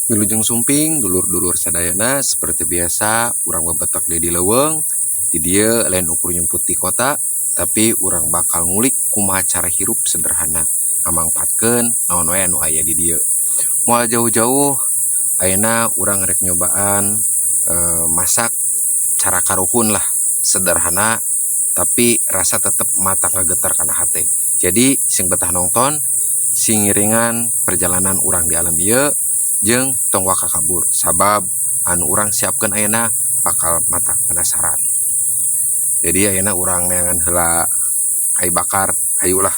Wilujeng sumping dulur-dulur sadayana seperti biasa urang bebetek deui di leuweung. Di dieu lain ukur nyumput di kota, tapi urang bakal ngulik kumaha cara hirup sederhana ngamangpaatkeun naon wae anu aya di dieu. Moal jauh-jauh ayeuna urang rek nyobaan masak cara karuhun lah, sederhana tapi rasa tetep mata ngageter kana hate. Jadi sing betah nongton, sing ngiringan perjalanan urang di alam ieu jeung tong waka kabur sabab anu urang siapkeun ayeuna bakal matak penasaran. Jadi ayeuna urang neangan heula kai bakar, hayulah.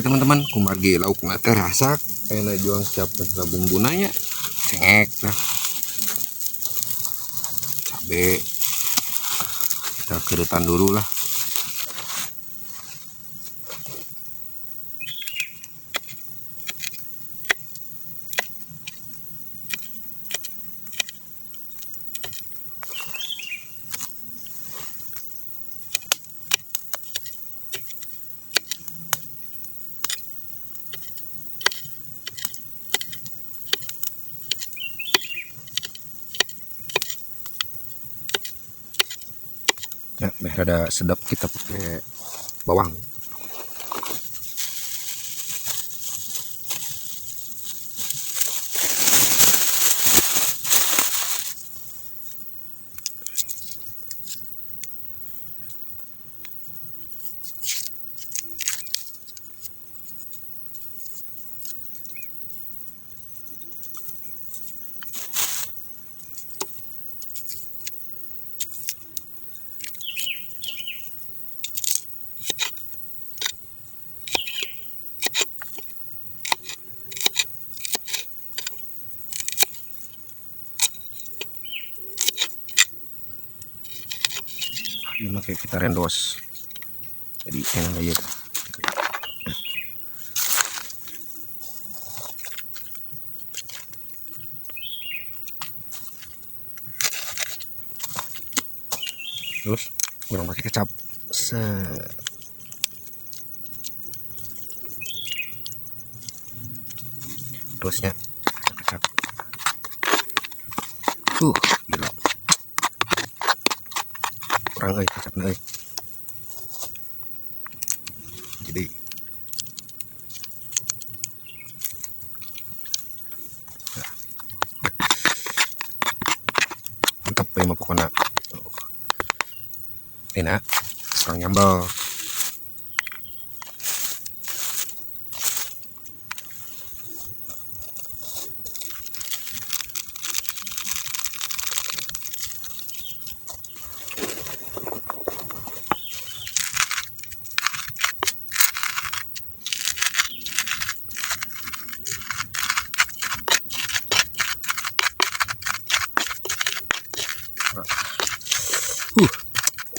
Teman-teman, kumargi laukna teh rasak. Ayeuna juang siapkeun heula bumbuna nya. Cengek tah. Cabe. Kita kerutan dulu lah. Ya, meh rada sedap kita pakai bawang. Ini pakai kita rendos, jadi enak aja. Terus kurang pakai kecap. Terusnya kecap. Gila. Kurang euy kecapna euy. Jadi mantap euy mah pokona. Enak, kurang nyambel.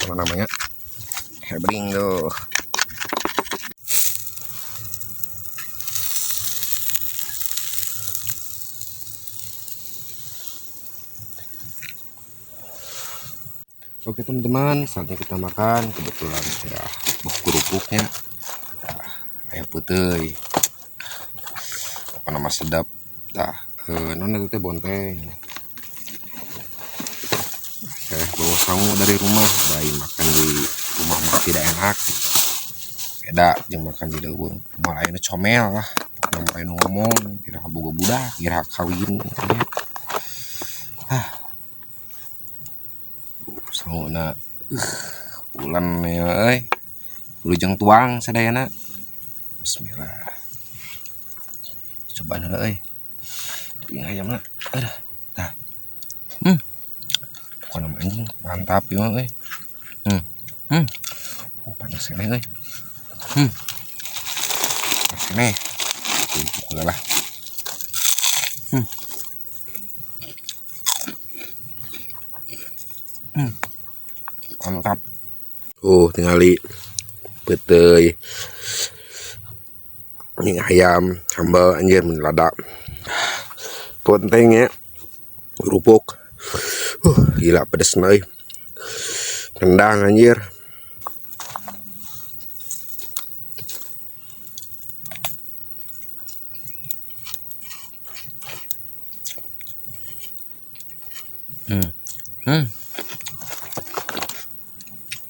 Apa namanya? Hebring tuh. Oke teman-teman, saatnya kita makan. Kebetulan ya, buah kerupuknya. Nah, ayam putih. Apa nama sedap. Nah, non itu teh bonteng. Saya bawa sangu dari rumah, bayi makan di rumah mah tidak enak. Beda jeung makan di leuweung. Moal aya nu comel lah, pokona moal aya nu ngomong, iraha boga budak, iraha kawin. Ah. Sanguna bulan ya euy. Wilujeng tuang sadayana. Bismillah. Cobaan heula euy. Daging ayamna. Aduh. Tah. Pokona mah anjing mantap ieu mah euy. Panas keneh euy. Panas keneh. Tumpuk heula lah. Mantap. Tingali peuteuy. Ini ayam, sambal anjir mun lada. Ponteng ya. Kerupuk. Gila pedes euy. Rendang anjir.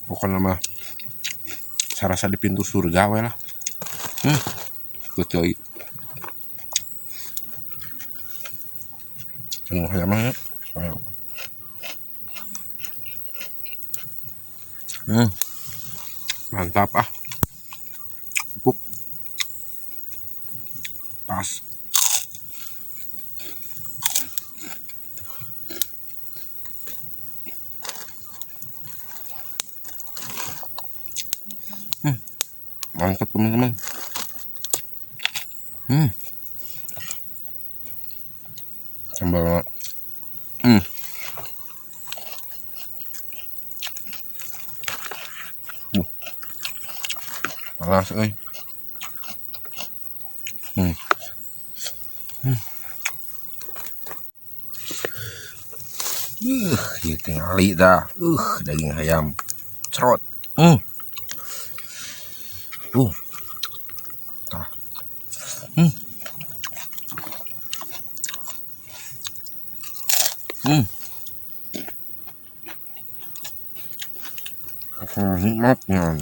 Pokoknya mah saya rasa di pintu surga we lah. Betul. Tengok ayam mah ya. Mantap ah. Empuk. Pas. Mantap teman-teman. Sambal. Panas euy. Ieu tingali tah. Daging ayam. Cerot. Tah. Nikmatnya.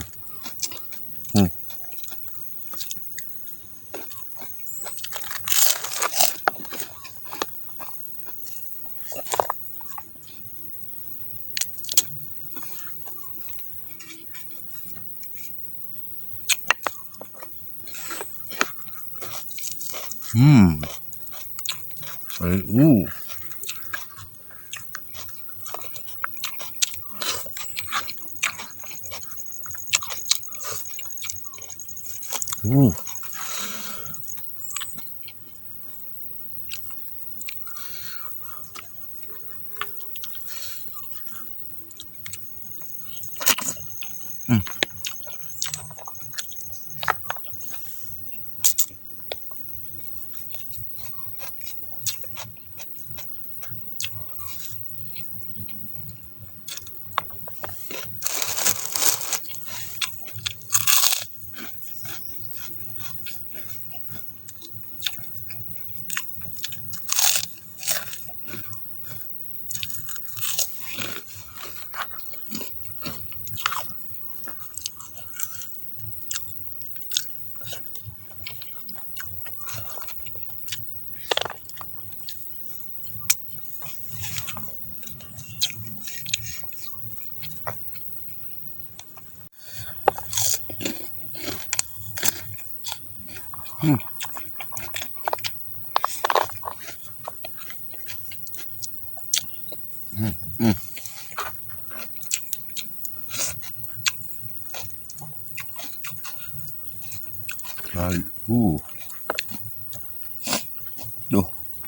Duh,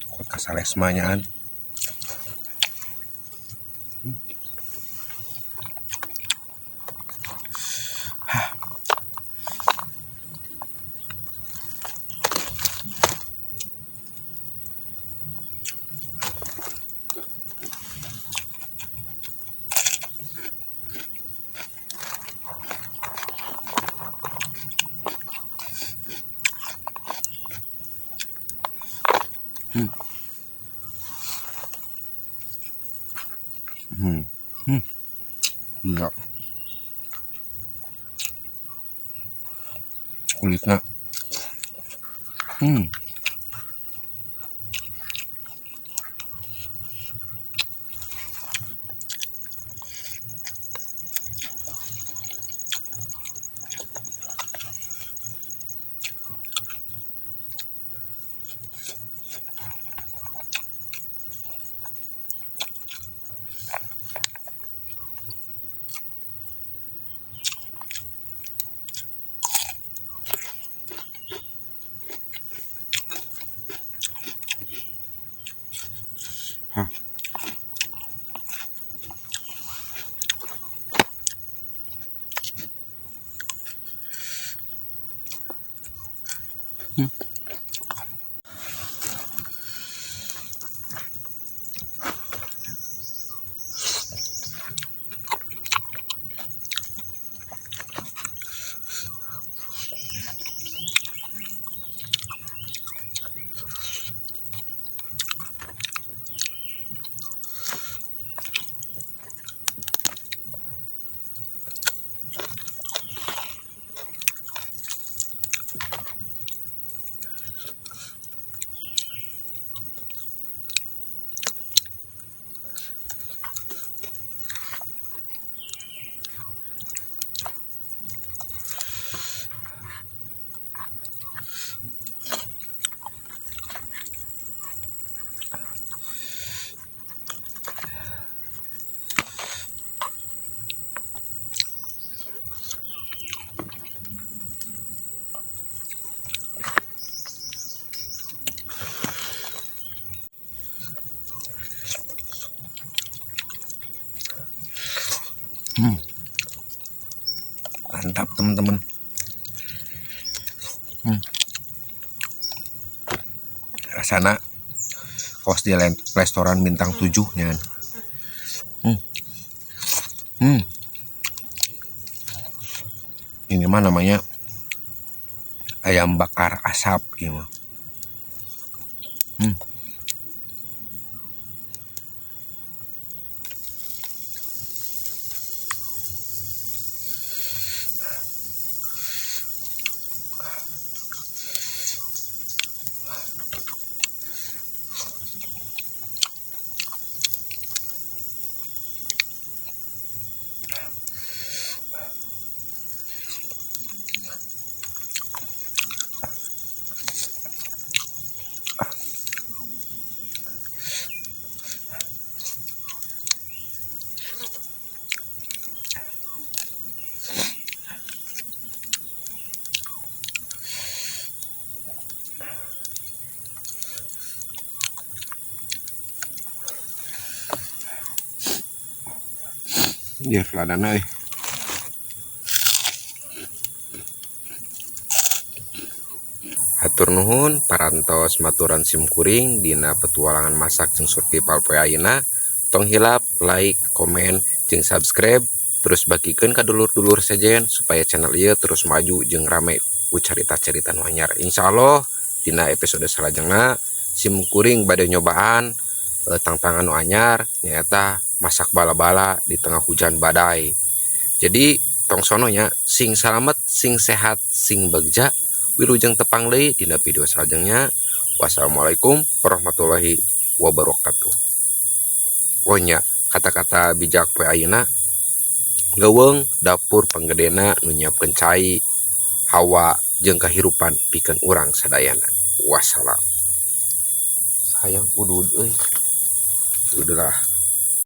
kok kasalesma nyaan. Gila. Kulitnya. Hah. Mantap teman-teman. Rasana kos di restoran bintang 7 nya. Ini mah namanya ayam bakar asap ini mah. Ya, ladana euy. Hatur nuhun parantos maturan simkuring dina petualangan masak jeung survival poe ayeuna. Tong hilap like, komen, jeung subscribe, terus bagikeun ka dulur-dulur sejen supaya channel ieu terus maju jeung rame ku carita-carita nu anyar. Insyaallah dina episode salajengna simkuring bade nyobaan tangtangan nu anyar nyaeta masak bala-bala di tengah hujan badai. Jadi tong sono nya, sing salamet, sing sehat, sing bagja. Wilujeng tepang deui dina video salajengna. Wassalamualaikum warahmatullahi wabarakatuh. Oh nya, kata-kata bijak poe ayeuna, leuweung dapur panggedena nu nyiapkeun cai, hawa jeung kahirupan pikeun urang sadayana. Wassalam. Sayang udud euy. Udahlah.